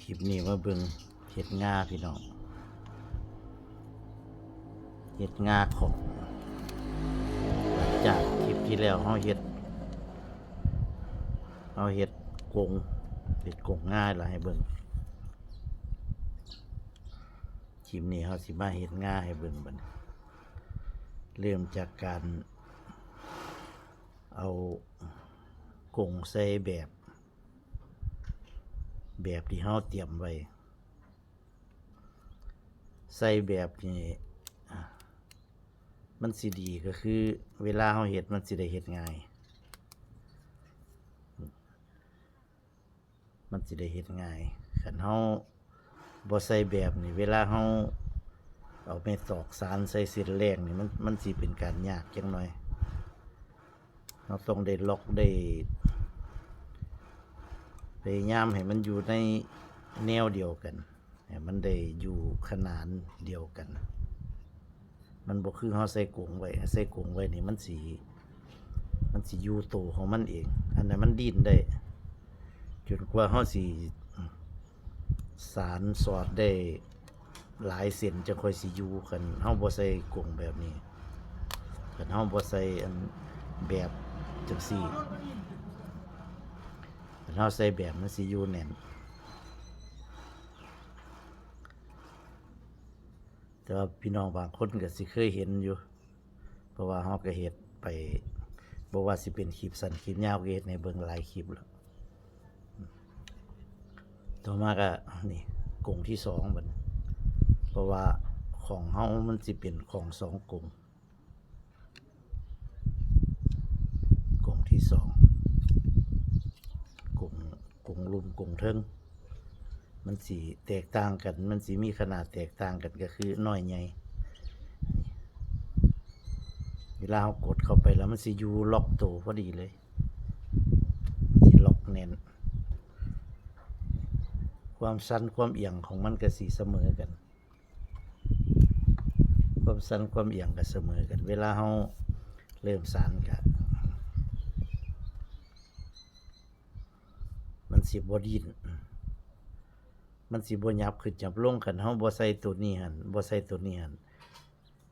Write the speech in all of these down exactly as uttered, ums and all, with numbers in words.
คลิปนี้มาเบิ่งเฮ็ดง่าพี่น้อง เฮ็ดง่าของ หลังจากคลิปที่แล้วเฮาเฮ็ด เฮาเฮ็ดกรง เฮ็ดกรงง่าแล้วให้เบิ่ง คลิปนี้เฮาสิมาเฮ็ดง่าให้เบิ่งบัดนี้ เริ่มจากการเอากรงใส่แบบ แบบที่เฮาเตรียมไว้ ใส่แบบนี้ มันสิดีก็คือ เวลาเฮาเฮ็ดมันสิได้เฮ็ดง่าย มันสิได้เฮ็ดง่าย คันเฮาบ่ใส่แบบนี่ เวลาเฮาเอาไม้ตอกสานใส่เส้นแรกนี่ มัน มันสิเป็นการยากจักหน่อย เฮาต้องได้ล็อก ได้พยายามให้มันอยู่ในแนวเดียวกัน ให้มันได้อยู่ขนานเดียวกัน มันบ่คือเฮาใส่กรงไว้ ใส่กรงไว้นี่มันสิ มันสิอยู่โตของมันเอง อันนั้นมันดิ้นได้ จนกว่าเฮาสิสานสอดได้หลายเส้นจั่งค่อยสิอยู่ คันเฮาบ่ใส่กรงแบบนี้ คันเฮาบ่ใส่อันแบบจั่งซี้ คันเฮาใส่แบบมันสิอยู่แน่น แต่ว่าพี่น้องบางคนก็สิเคยเห็นอยู่ เพราะว่าเฮาก็เฮ็ดไป บ่ว่าสิเป็นคลิปสั้นคลิปยาวก็เฮ็ดให้เบิ่งหลายคลิปแล้ว ต่อมาก็นี่กรงที่สองบัดนี้ เพราะว่าของเฮามันสิเป็นของสองกรง กรงที่สอง กรง กรงลุ่มกรงเทิง มันสิแตกต่างกัน มันสิมีขนาดแตกต่างกันก็คือน้อยใหญ่ เวลาเฮากดเข้าไปแล้วมันสิอยู่ล็อกโตพอดีเลย สิล็อกแน่น ความสั่นความเอียงของมันก็สิเสมอกัน ความสั่นความเอียงก็เสมอกัน เวลาเฮาเริ่มสานก็ มันสิบ่ดิ้น มันสิบ่หยับขึ้นหยับลง คันเฮาบ่ใส่ตัวนี้หั่น บ่ใส่ตัวนี้หั่น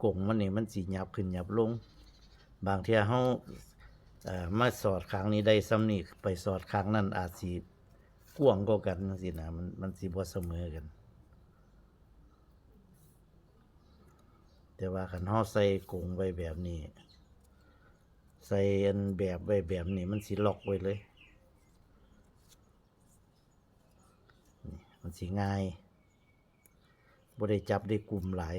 กรงมันนี่มันสิหยับขึ้นหยับลง บางเทื่อเฮา เอ่อ มาสอดข้างนี้ได้ส่ำนี้ ไปสอดข้างนั้นอาจสิกว้างกว่ากันจั่งซี้นะ มัน มันสิบ่เสมอกัน แต่ว่าคันเฮาใส่กรงไว้แบบนี้ ใส่อันแบบไว้แบบนี้ มันสิล็อกไว้เลย นี่ มันสิง่าย บ่ได้จับได้กุมหลาย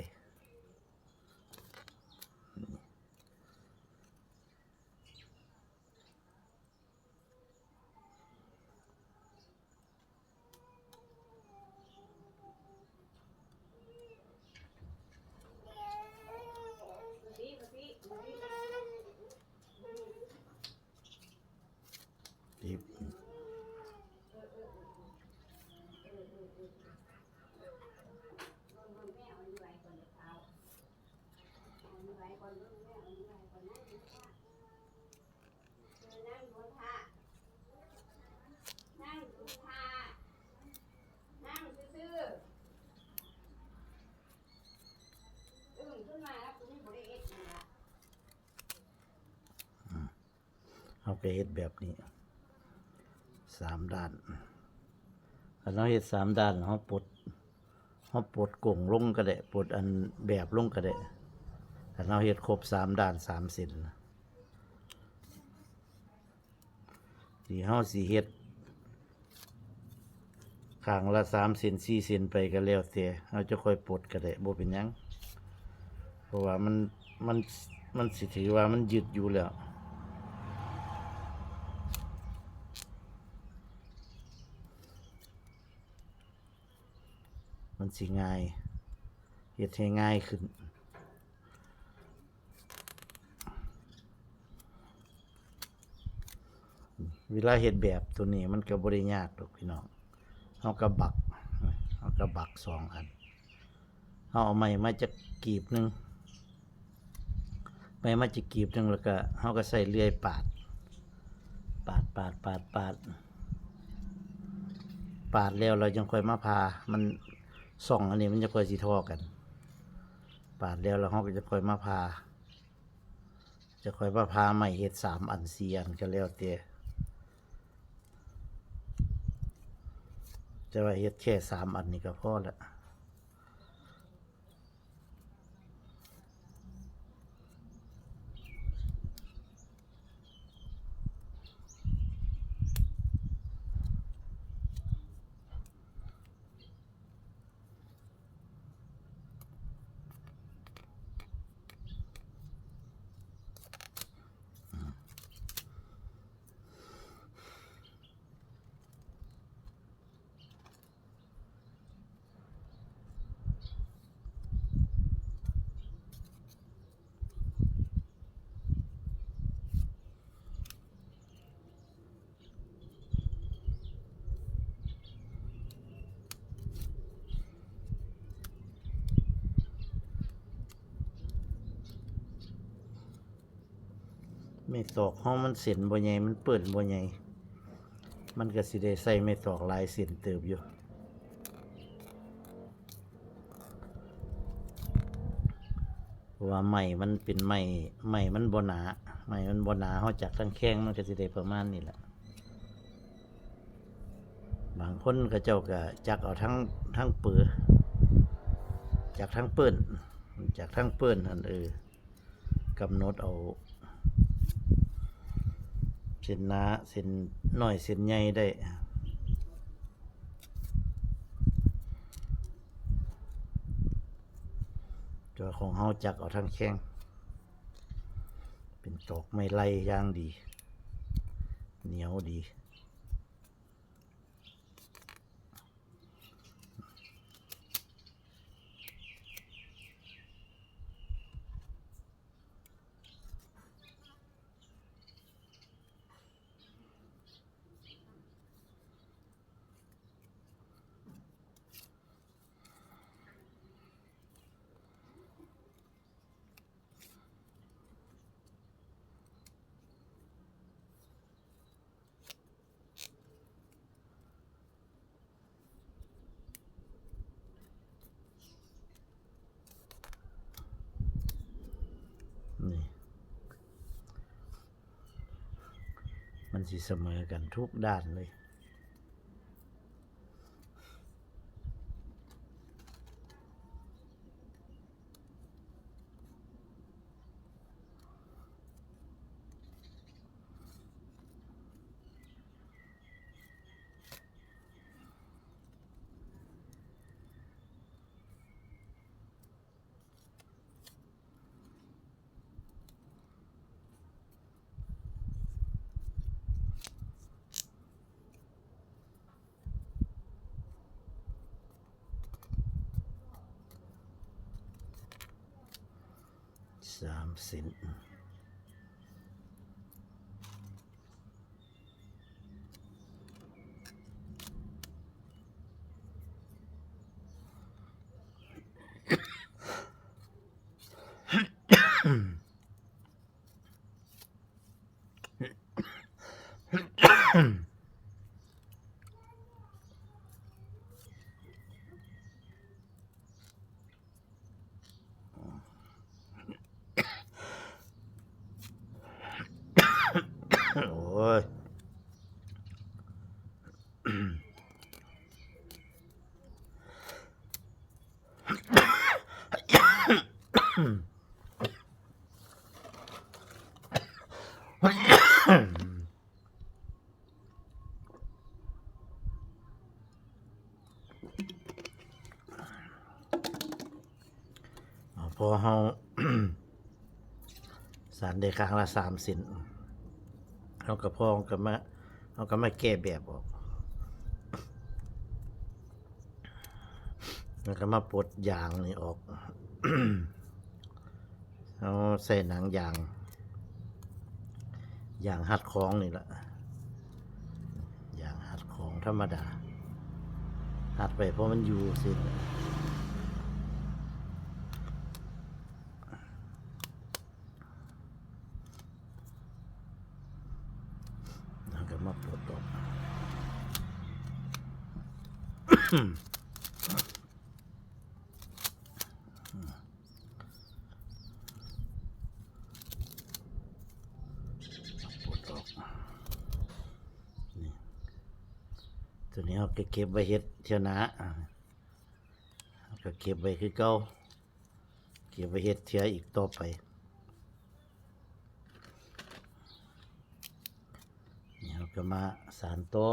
เฮาก็เฮ็ดแบบนี้ สามด้าน คันเฮาเฮ็ดสามด้าน เฮาปลด เฮาปลดกรงลงก็ได้ ปลดอันแบบลงก็ได้ คันเฮาเฮ็ดครบสามด้าน สามเส้น ที่เฮาสิเฮ็ด ข้างละสามเส้น สี่เส้นไปก็แล้วแต่ เฮาจะค่อยปลดก็ได้ บ่เป็นหยัง เพราะว่ามัน มัน มันสิถือว่ามันยึดอยู่แล้ว มันสิง่าย เฮ็ดให้ง่ายขึ้น เวลาเฮ็ดแบบตัวนี้มันก็บ่ได้ยากดอกพี่น้อง เฮาก็บัก เฮาก็บักสองอัน เฮาเอาไม้มาจักกีบหนึ่ง ไม้มาจักกีบหนึ่ง แล้วก็เฮาก็ใช้เลื่อยปาด ปาด ปาด ปาด ปาด ปาดแล้วเราจั่งค่อยมาผ่า มัน ซ่องอันนี้มันจะค่อยสิท่อกัน ปาดแล้ว แล้วเราก็จะค่อยมาผ่า จะค่อยมาผ่าไม้เฮ็ดสามอันสี่อันก็แล้วแต่ แต่ว่าเฮ็ดแค่สามอันนี้ก็พอละ ไม้ตอกเฮามันเส้นบ่ใหญ่ มันเปิ้นบ่ใหญ่ มันก็สิได้ใช้ไม้ตอกหลายเส้นเติบอยู่ เพราะว่าไม้มันเป็นไม้ ไม้มันบ่หนา ไม้มันบ่หนา เฮาจักทางแข้งมันก็สิได้ประมาณนี้แหละ บางคนเขาเจ้าก็จักเอาทั้ง ทั้งเปือ จักทั้งเปิ้น จักทั้งเปิ้นหั่น เออ กำหนดเอา เส้นหนา เส้นน้อย เส้นใหญ่ได้ แต่ว่าของเฮาจักเอาทั้งแข้ง เป็นตอกไม้ไล่อย่างดี เหนียวดีนี่ มันสิเสมอกันทุกด้านเลย สามเซน โอ้ย เอา พอเฮา สานได้ข้างละสามเส้น เฮาก็พอ เฮาก็มา เฮาก็มาแก้แบบออก แล้วก็มาปลดยางนี่ออก เอาใส่หนังยาง ยางฮัดของนี่ละ ยางฮัดของธรรมดา ฮัดไปเพราะมันอยู่สิ แล้วก็มาปลดออก อืม ปลดออก นี่ ตัวนี้เราก็เก็บไว้เฮ็ดเที่ยวหน้า อ่า เราก็เก็บไว้คือเก่า เก็บไว้เฮ็ดเทื่ออีกต่อไป นี่เราก็มาสานต่อ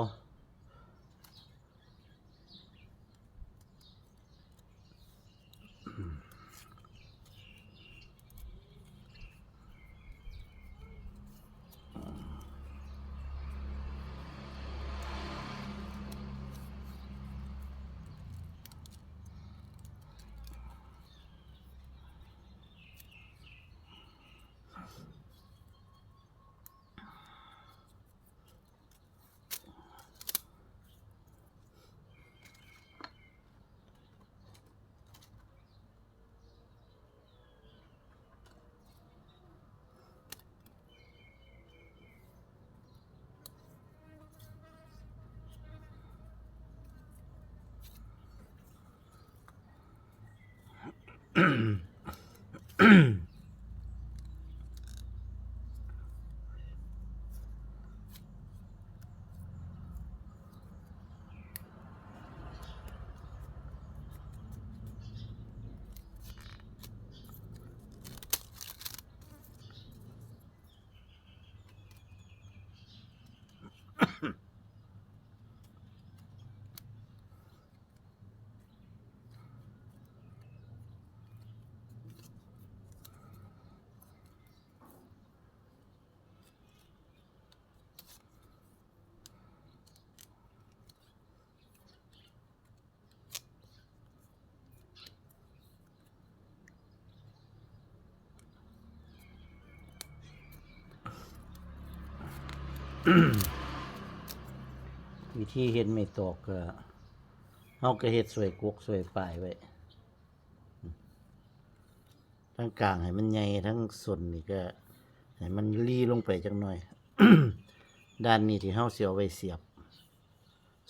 วิธีเฮ็ดไม้ตอกก็ เฮาก็เฮ็ดส่วยกกส่วยปลายไว้ ทั้งกลางให้มันใหญ่ ทั้งส้นนี่ก็ให้มันลีลงไปจักหน่อย ด้านนี้ที่เฮาสิเอาไว้เสียบ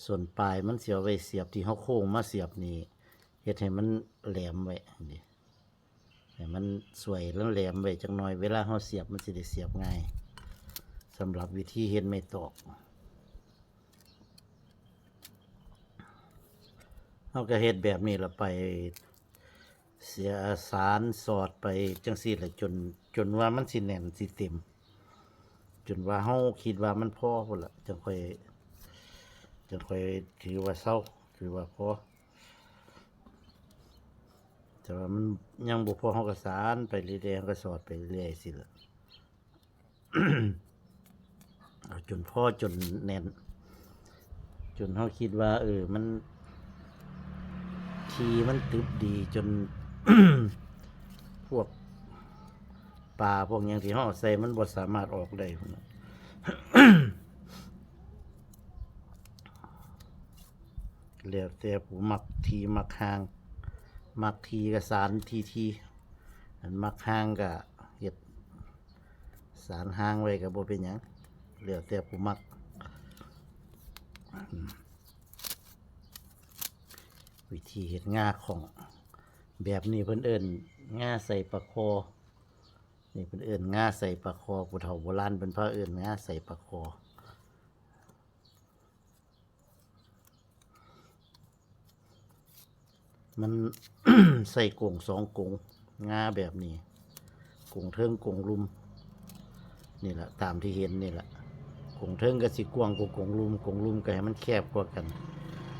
ส้นปลายมันสิเอาไว้เสียบ ที่เฮาโค้งมาเสียบนี่ เฮ็ดให้มันแหลมไว้นี่ ให้มันส่วยแหลมๆไว้จักหน่อย เวลาเฮาเสียบมันสิได้เสียบง่าย สำหรับวิธีเฮ็ดไม้ตอก เฮาก็เฮ็ดแบบนี้ละไป เสียบสานสอดไปจั่งซี้แหละ จน จนว่ามันสิแน่นสิเต็ม จนว่าเฮาคิดว่ามันพอพุ้นละ จั่งค่อย จั่งค่อยถือว่าเซา ถือว่าพอ แต่ว่ามันยังบ่พอ เฮาก็สานไปเรื่อยๆ เฮาก็สอดไปเรื่อยๆ ซี้ละ เอาจนพอ จนแน่น จนเฮาคิดว่า เออ มัน ที่มันตึบดี จน พวกปลาพวกหยังที่เฮาเอาใส่มันบ่สามารถออกได้พุ้นน่ะ แล้วแต่ผู้มักที่มักห่าง มักที่ก็สานที่ๆ อันมักห่างก็เฮ็ดสานห่างไว้ก็บ่เป็นหยัง แล้วแต่ผู้มัก อืม วิธีเฮ็ดง่าของ แบบนี้เพิ่นเอิ้นง่าใส่ปลาคอ นี่เพิ่นเอิ้นง่าใส่ปลาคอ ผู้เฒ่าโบราณเพิ่นพาเอิ้นง่าใส่ปลาคอ มัน ใส่กงสองกง ง่าแบบนี้ กงเทิงกงลุ่ม นี่แหละ ตามที่เห็นนี่แหละ กงเทิงก็สิกว้างกว่ากงลุ่ม กงลุ่มก็ให้มันแคบกว่ากัน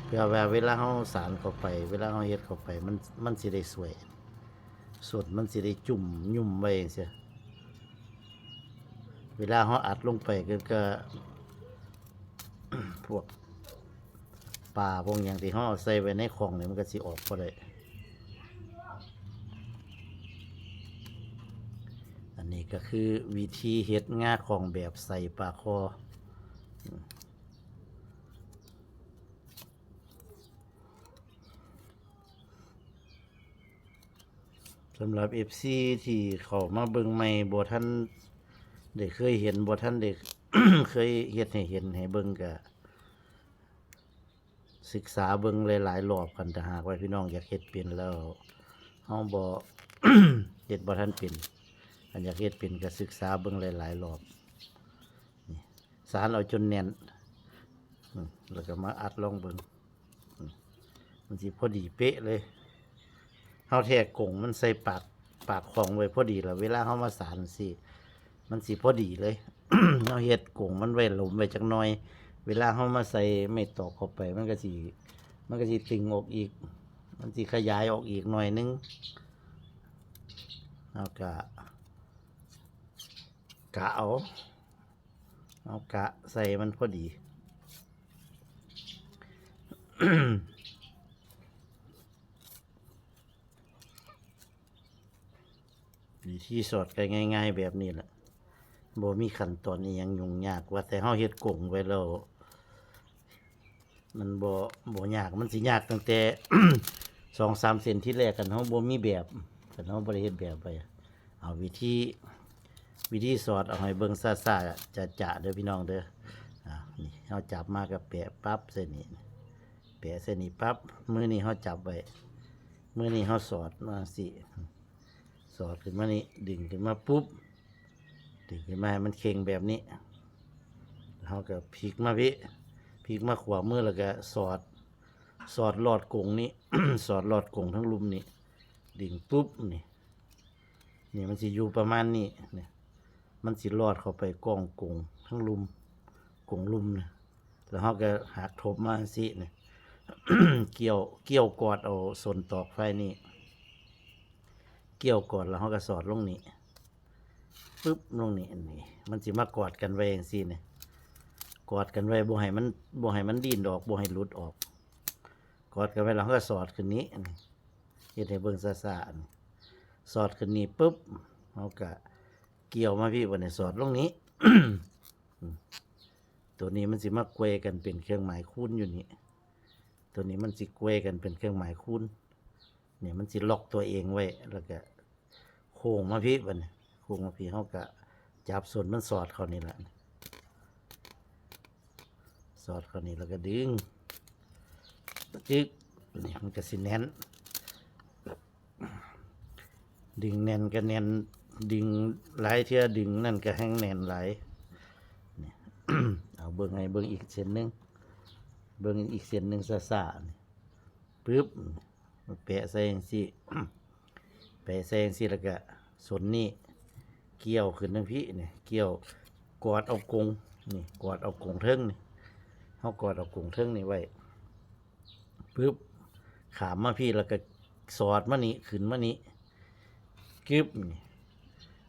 เพื่อว่าเวลาเฮาสานเข้าไป เวลาเฮาเฮ็ดเข้าไป มัน มันสิได้ส่วย ส้นมันสิได้จุ่มยุ่มไว้จั่งซี้ เวลาเฮาอัดลงไปก็ ก็ พวกปลาพวกหยังที่เฮาเอาใส่ไว้ในของนี่มันก็สิออกบ่ได้ อันนี้ก็คือวิธีเฮ็ดง่าของแบบใส่ปลาคอ สำหรับ เอฟซี ที่เข้ามาเบิ่งใหม่ บ่ทันได้เคยเห็น บ่ทันได้ เคยเฮ็ดให้เห็นให้เบิ่ง ก็ ศึกษาเบิ่งหลายๆรอบ คันถ้าหากว่าพี่น้องอยากเฮ็ดเป็นแล้ว เฮาบ่ เฮ็ดบ่ทันเป็น คันอยากเฮ็ดเป็นก็ศึกษาเบิ่งหลายๆรอบ นี่ สานเอาจนแน่น อืม แล้วก็มาอัดลองเบิ่ง อืม มันสิพอดีเป๊ะเลย เฮาแทกกงมันใส่ปาก ปากของไว้พอดีแล้ว เวลาเฮามาสานสิ มันสิพอดีเลย เฮาเฮ็ดกงมันไว้หลมไว้จักหน่อย เวลาเฮามาใส่ไม้ตอกเข้าไป มันก็สิ มันก็สิตึงออกอีก มันสิขยายออกอีกหน่อยนึง เฮากะ กะเอา เฮากะใส่มันพอดี วิธีสอดก็ง่ายๆแบบนี้แหละ บ่มีขั้นตอนอิหยังยุ่งยาก ว่าแต่เฮาเฮ็ดกงไว้แล้ว มันบ่ บ่ยาก มันสิยากตั้งแต่ สองสามเซนที่แรก คันเฮาบ่มีแบบ คันเฮาบ่ได้เฮ็ดแบบไว้ เอาวิธี วิธีสอดเอาให้เบิ่งซ่าๆ จะๆเด้อพี่น้องเด้อ อ่า นี่ เฮาจับมาก็แปะปั๊บใส่นี่ แปะใส่นี่ปั๊บ มือนี้เฮาจับไว้ มือนี้เฮาสอดมาสิ สอดขึ้นมานี่ ดึงขึ้นมาปุ๊บ ดึงขึ้นมาให้มันเข่งแบบนี้ เฮาก็พลิกมาพี้ พลิกมาขวามือแล้วก็สอด สอดลอดกงนี้ สอดลอดกงทั้งลุ่มนี่ ดึงปุ๊บนี่ นี่มันสิอยู่ประมาณนี้ นี่ มันสิลอดเข้าไปก้องกงทั้งลุ่ม กงลุ่มนะ แล้วเฮาก็หักทบมาจั่งซี้นี่ เกี่ยว เกี่ยวกอดเอาส้นตอกฝ่ายนี้ เกี่ยวกอดแล้วเฮาก็สอดลงนี่ ปึ๊บ ลงนี่ นี่ มันสิมากอดกันไว้จั่งซี้นี่ กอดกันไว้ บ่ให้มัน บ่ให้มันดิ้นออก บ่ให้หลุดออก กอดกันไว้แล้วเฮาก็สอดขึ้นนี้ นี่ เฮ็ดให้เบิ่งซ่าๆ นี่ สอดขึ้นนี่ปุ๊บ เฮาก็เกี่ยวมาพี้ บัดนี้สอดลงนี้ อืม ตัวนี้มันสิมาแกว่งกันเป็นเครื่องหมายคูณอยู่นี่ ตัวนี้มันสิแกว่งกันเป็นเครื่องหมายคูณ นี่มันสิล็อกตัวเองไว้ แล้วก็โค้งมาพี้ บัดนี้ โค้งมาพี้ เฮาก็จับส้นมันสอดเข้านี่แหละ สอดเข้านี่แล้วก็ดึง จึ๊ก นี่มันก็สิแน่น ดึงแน่นก็แน่น ดึงหลายเทื่อ ดึงนั่นก็แฮ่งแน่นหลาย นี่ เอาเบิ่งให้เบิ่งอีกเส้นหนึ่ง เบิ่งอีกเส้นหนึ่งซ่าๆ นี่ ปึ๊บ แปะใส่จั่งซี้ แปะใส่จั่งซี้ แล้วก็ส้นนี้เกี่ยวขึ้นทั้งพี้นี่ เกี่ยว กอดเอากง นี่ กอดเอากงเทิงนี่ เฮากอดเอากงเทิงนี่ไว้ ปึ๊บ ข้ามมาพี้ แล้วก็สอดมานี่ ขึ้นมานี่ กึ๊บ นี่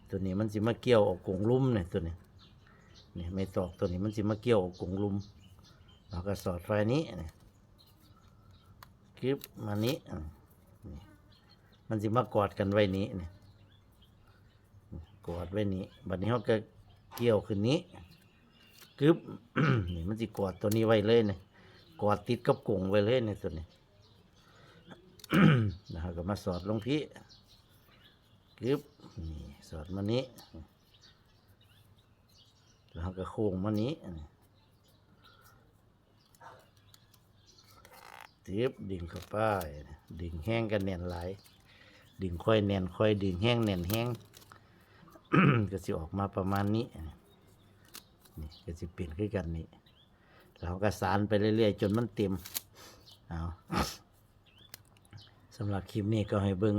ตัวนี้มันสิมาเกี่ยวเอากงลุ่มนี่ ตัวนี้ นี่ ไม้ตอกตัวนี้มันสิมาเกี่ยวเอากงลุ่ม เฮาก็สอดฝ่ายนี้ นี่ กึ๊บ มานี้ อ่า นี่ มันสิมากอดกันไว้นี้ นี่ กอดไว้นี้ บัดนี้เฮาก็เกี่ยวขึ้นนี้ กึ๊บ นี่มันสิกอดตัวนี้ไว้เลยนี่ กอดติดกับกงไว้เลยนี่ ตัวนี้ แล้วเฮาก็มาสอดลงพี้ กึ๊บ นี่ สอดมานี้ แล้วเฮาก็โค้งมานี้ ตึ๊บ ดึงเข้าไป ดึงแฮงก็แน่นหลาย ดึงค่อยแน่นค่อย ดึงแฮงแน่นแฮง ก็สิออกมาประมาณนี้ นี่ก็สิเป็นคือกันนี่ แล้วเฮาก็สานไปเรื่อยๆ จนมันเต็ม เอา สำหรับคลิปนี้ก็ให้เบิ่ง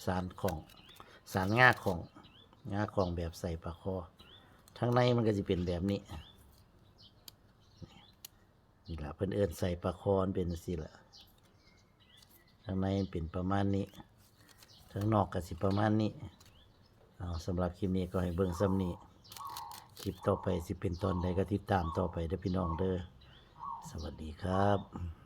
สานของ สานง่าของ ง่าของแบบใส่ปลาคอ ทางในมันก็สิเป็นแบบนี้ นี่ล่ะ เพิ่นเอิ้นใส่ปลาคอ มันเป็นจั่งซี้ล่ะ ทางในมันเป็นประมาณนี้ ทางนอกก็สิประมาณนี้ เอา สำหรับคลิปนี้ก็ให้เบิ่งส่ำนี้ คลิปต่อไปสิเป็นตอนใดก็ติดตามต่อไปเด้อพี่น้องเด้อ สวัสดีครับ